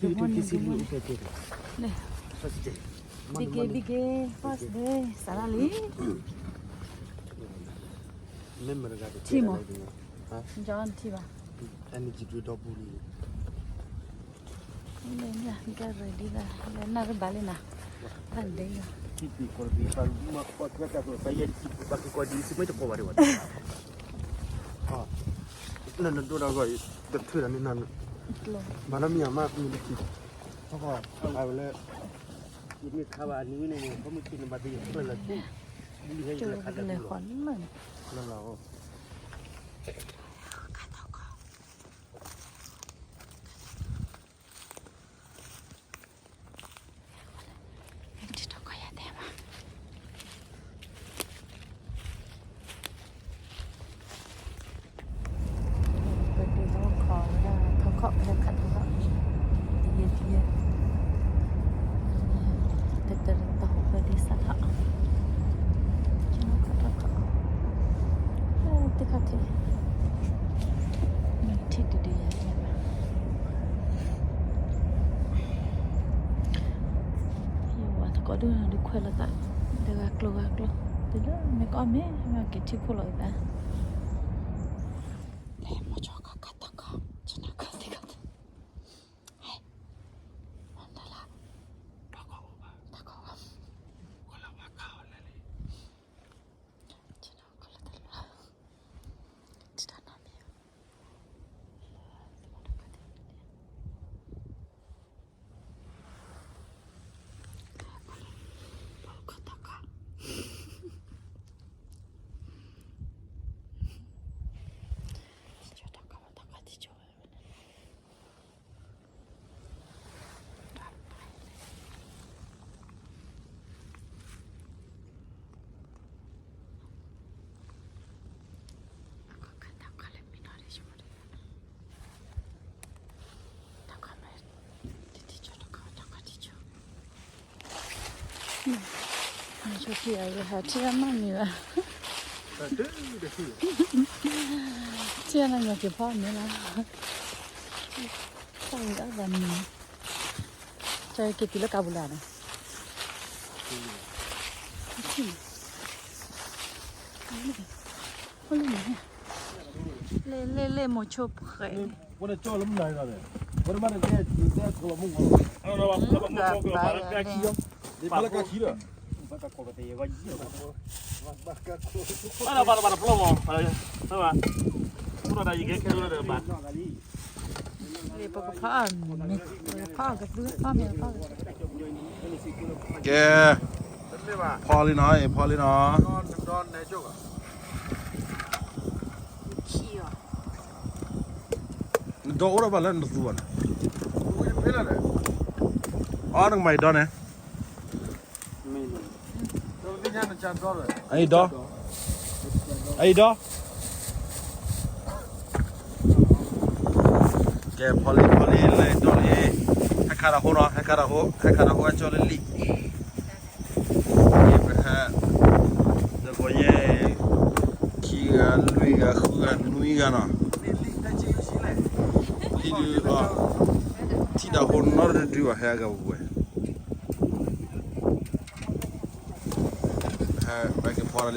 Good morning, good morning. န့ၣ် ဘံက့ဘံက့ first day စးထီၣ်လံ. မ့ၢ်မတဂၤတထံၣ်ဘၣ်လံ, John ထံၣ်ဘၣ်, energy drink ဒီပူၤလံ. လၢ get ready လၢ လၢနၢ်ရဘၣ်လံနၤ, တၢ်ဒ်လီၤ. နဒိၣ်ဒီးဂီၢ် တထွဲဒီးန့ၣ်နၤ, မၤနီတမံၤအမးမံၤတထံၣ်, ထီၣ်ခီၣ် အဝဲလၢ ယမ့ၢ်ခါဘၣ်နွံန့ၣ် ခီမ့ၢ်ထံၣ်နဘၣ်သ့ၣ်ညါကျၢၢ်လၢထူ, ဘုလံဟဲကျၢၢ်ခါတၢ်ဘုလီၤ, လၢလီၤ. ပဒုးထီၣ်ခီၣ်ဝဲဒၣ် ထီၣ်ခီၣ် ပဟဲခးထီၣ်ခီၣ်, တယဲၢ်တယဲၢ်, တတၢ်တတီၢ် ပဒုးစးထီၣ်, ခးထီၣ်ခီၣ်, တခါထံၣ်, မ့ၢ်ထံၣ်တဒုယၤဘၣ်. ယဝၤသကိးဒိၣ်န့ၣ် ဒုးခွဲးလီၤသး, ဒီးဂၤကျိၤဂၤကျိၤ, တုၤလၢမ့ၢ်ကအီၣ်မ့ၢ် မ့ၢ်က့ၤထံၣ်ခိၣ်လီၤအသး, လဲၤမိၢ်ကၠီခီခါတၢ်ခီ, ကနၣ်ခီသ့ၣ်ခီသ့ၣ်, ဟဲ, မၤတၢ်လၢ, တၢ်ခီ, တၢ်ခီ, ကနၣ်ခီလၢတၢ်လီၢ်, တၢ်နီၢ်မ့ၢ် ထံၣ်အမ့ၢ်ဘၣ်, ထံၣ်အမ့ၢ်က့ၤဖီမ့ၢ်လီၤ, တၢ်အံၤအဘၣ်မ့ၢ်, ကက့ၤတုၤလၢကးပူၤလၢ်န့ၣ်, လ့လ့လ့ မိၤဆိဖှဲး, လ့ပကဖီအီၣ်မ့ၢ်, ပကဖီအီၣ်ကသူ ဖီမ့ၢ်ဖီကသူ, ကဲ, ဖီလံနီၤ, ဖီလံနီၤ. နဒီအိၣ်ဒီးဘၣ်လၢနတသူဘၣ်န့ၣ်, အီ နကမၤယဒီန့ၣ်, အံၤဒီ, အံၤဒီ, ကဲ ဖီလံ ဖီလံ လဲၤဒီလံ, ဟဲခးတၢ်ဟိနီၤ, ဟဲခးတၢ်ဟိ, ဟဲခးတၢ်ဟိအကၠီလၢလံာ်, ယဲပဟဲ, ဒီးကီယဲ, ခံဂၤ လွံၢ်ဂၤ ဃုဂၤ နွံဂၤနီၤ, လံာ်ဒုး, ထံၣ်တၢ်ဟိနီတဒုဘၣ် ဟဲအဂၤပဝဲ ဟဲဘၣ်က့ၤဖီတၢ်လံ,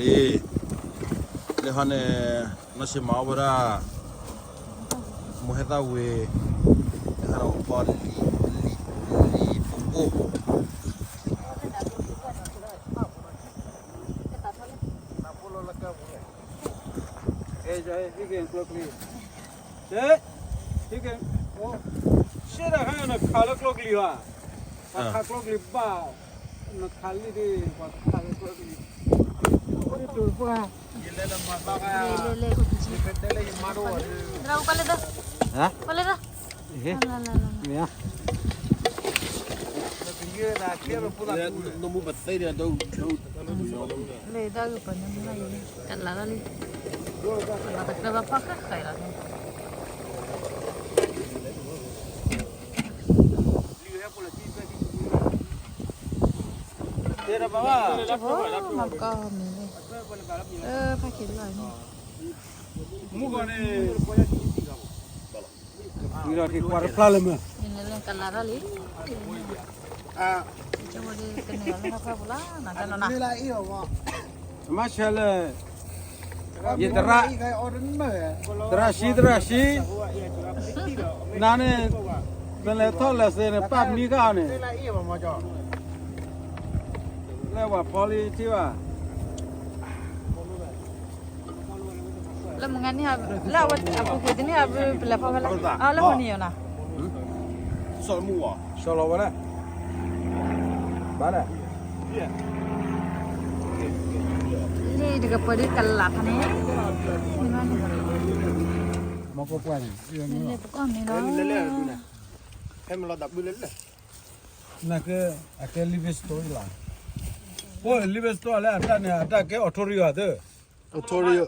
လၢဟီန့ၣ်, နီၢ်ဆံးမၤအီၣ်ဝဲဒၣ်, မိၢ်ဟဲသၣ်ဝ့ၤ, ဟဲဒီးဖီလံ, လံ, လံပအိၣ်, ဟ့ၣ်က့ၤကျိချံ, ဟ့ၣ်က့ၤ, ရှဲတၢ်ခါနခးလၢကျိချံဘၣ်, ပှၤခးကျိချံဘၣ်, နခးလံဒ်, ပှၤခးလၢကျိချံ, လဲၤလဲၤလဲၤ, ပှၤလဲၤ, ပှၤလဲၤ, မ့ၢ်, နမူပသ့ဒီး, လဲၤဒၣ်ဂ့ၤပှၤနမူလၢ်ယၤ, ကလၤလီၤလံ, ကလၤတကျဲဘၣ်ဖီၣ်ဃဲဃဲလီၤန့ၣ် မ့ၢ်လၢ, မုၢ်ဂီၤန့ၣ်, ဝံၤဒီးထံၣ်ကွၢ်တဖျါလၢမ့ၢ်, န့ၣ် ကလၤထီၣ်လံ, ကနၣ်လၢဖၣ်ပူၤလီၤ, မ့ၢ်ဆဲလၢ ယသရၣ်, သရၣ်ရှံ သရၣ်ရှံ, နၤန့ၣ် နလဲၤထီၣ်လဲၤစ့န့ၣ် ပာ်မံခါအီၤန့ၣ်, လၢပှၤဖီလံထံၣ်ဘၣ် လၢမုၢ်ဂၤန့ၣ်, လၢအပူၤကွံာ်တန့ၢ်အဘုပလဲၤဖီဖဲလဲၣ်, အလၢမုၢ်နံၤယိာ်နီၤ, စီၤလီၤဝဲဒၣ်, ဘၣ်လဲၣ်, လၢတကပၤဒ်ကလၤဖးန့ၣ်, မ့ၢ်ပကီၢ်မ့ၢ်လီၤ, ဖဲမလီၤတၢ်ဘုလၢလၢ နကဲ အကဲ living story လီၤ, အိၣ် living story လၢအတၢ်န့ၣ် အတၢ်ကဲ Ontario သၢ, Ontario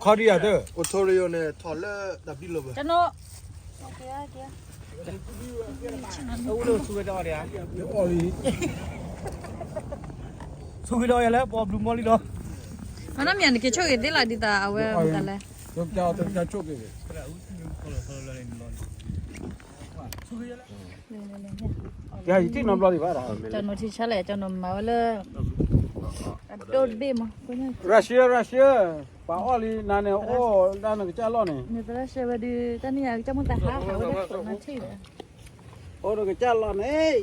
ခီဒံးယၤသၢ, Ontario န့ၣ် ထီၣ်လၢတၢ်ဘံၣ်လိာ်ဘၢ, အအိၣ်လၢဆူဝဲတအီၣ်ဒံးဧါ, ဆူဝဲတအီၣ်ယၤလၢပအီၣ်ဘျုးမီၢ်လံဒီး, မနၤမ့ၢ်နက့ၤဆိၣ်ဂ့ၤသ့လီၤ ဒ်သိးအဝဲမတၤလဲၣ် ဆိၣ်ဂ့ၤ ယထံၣ်နီတဘျီဒံးဘၣ်ဒီး, ကၠီၤနိထံဆါလဲၣ် ကၠီၤနိမၤဝဲလၢ အဒိၣ်တဘ့ၣ်မး, Russia Russia, ပှၤအီၣ်လံနၤန့ၣ် အိၣ်ဒၣ်နကစၢ်လီၢ်န့ၣ်, နသရၣ်ရှဲဝဲဒုး တၢ်န့ၣ်ယၤကစၢ်မိၣ်သးဟးဟးဝဲဒၣ် နထံၣ်ဒီး, အိၣ်နကစၢ်လီၢ်န့ၣ်,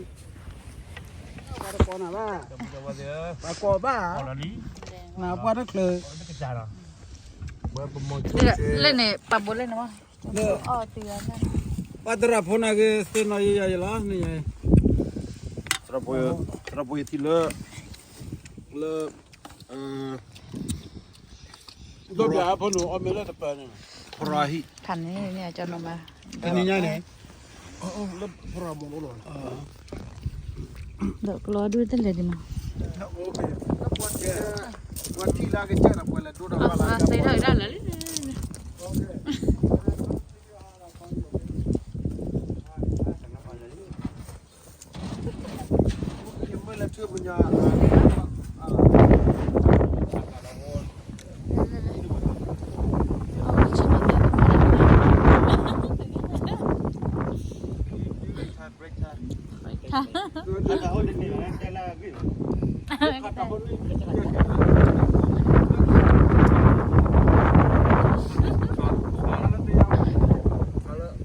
ပှၤတကိးနၤဘၣ်, ပှၤကိးဘၣ်, နပှၤတချုး, လၢန့ၣ် ပှၤဘိးလၢန့ၣ်မး, လၢ ပှၤသရၣ်ဖိနၤဂ့ၤ သ့ၣ်နီၣ်ယဲယၤယလီၤန့ၣ်, သရၣ်ဖိယထံၣ်လၢ လၢ ဒိၣ်ဘျၣ်အဖိနုာ်အီၣ်မ့ၤလၢတပၢၤန့ၣ်, ဖရၤဟံၣ်, ဖးန့ၣ်န့ၣ် ကၠီၤနီၤမၤ, တနံၤညါန့ၣ်, လၢဖရၤမီၤလိလီၤ, ဒီးကလီၤဒုတလဲၤဒံးမး, ပှၤထံၣ်လၢကစၢ်ဒီးပှၤလဲၤဒိၣ်ဒီးပှၤလၢကၢ်ပှၤ,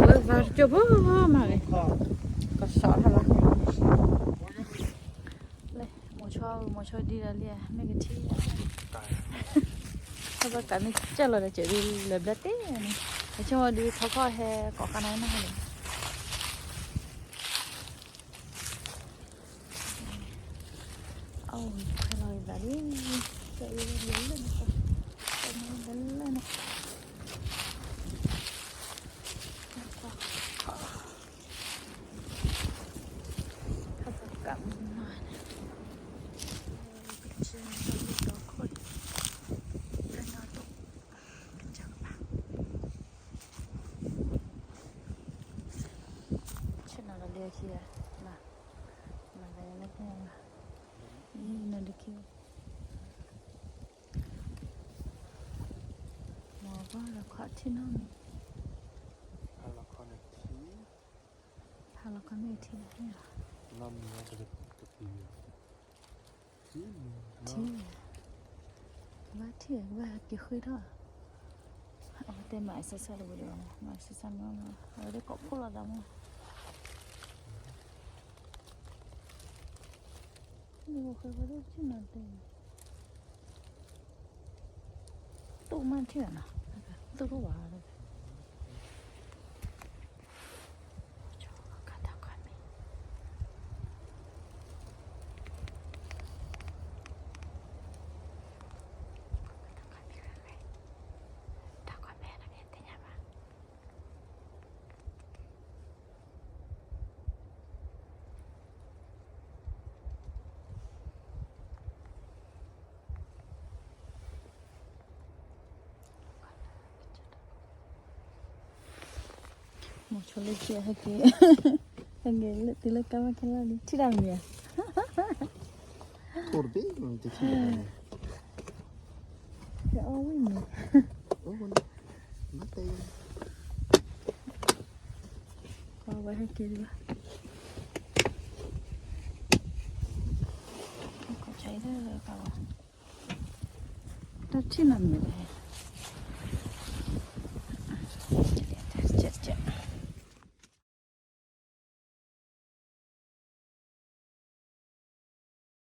ဝဲသးကၠိဖိမးဂ့ၤ, ကစီၣ်ထီၣ်လီၤ, လၢ မိၤဆိမိၤဆိဒံဒီးလံ, မ့ၢ်ကထံၣ်, ဟဲဘၣ်ကးမ့ၢ်ကၢ်လီၤဒီးစဲးဒုးလၢဘျၢတ့ၢ်န့ၣ်, အဆိကမိၣ်ဒုးထီခီၣ်ဟဲကိးဃါနၤနၤန့ၣ် အိၣ်ဖဲလီၤဂ့ၤသးလံ, ကဲအံၤလၢလၢန့ၣ်, ကဲလၢလၢန့ၣ်, ခါသကးမနီၤန့ၣ်, ကစၢ်တၢ်လံၢ်တီခိၣ်အံၤ, ကစၢ်ကပၤ ဆ့ၣ်နီၤဒီးလၢခံဂၤ, မၤသးလၢခံဂၤ, နဒုးခံ, မၤဘၣ်ဒီးခီၣ်ထံၣ်နီၢ်မံၤ, ဟါလီၤခီၣ်မ့ၢ်ထံၣ်, ထံၣ်, ကဘၣ်ထံၣ် ကဘၣ်က့ၤဃ့ထီၣ်, အဝဲတဲမၤ exercise တဝံၤဒီး မၤ exercise မး အဝဲတဲကိးဖှိၣ်လီၤသးမး, မ့ၢ်ဃဲဃဲဒၣ်ထံၣ်နီၤတဲ, တိၢ်မးထံၣ်နီၤ, တိၢ်တအိၣ်ဘၣ်, မိၤဆိလၢခံ ဟဲက့ၤ, ဟဲက့ၤလၢတုၤလၢကါဘၣ်ခဲလၢာ်လံ ထံၣ်တၢ်မံၤဧါ, တိၢ်တဘ့ၣ် တထံၣ်ဘၣ်န့ၣ်, အီၣ်ဝံၣ်မ့ၢ်, အိၣ်, မ့ၢ်တဲ, အဝဲဟဲက့ၤဒံးဘၣ်, တၢ်ထံၣ်နီတမံၤဘၣ်,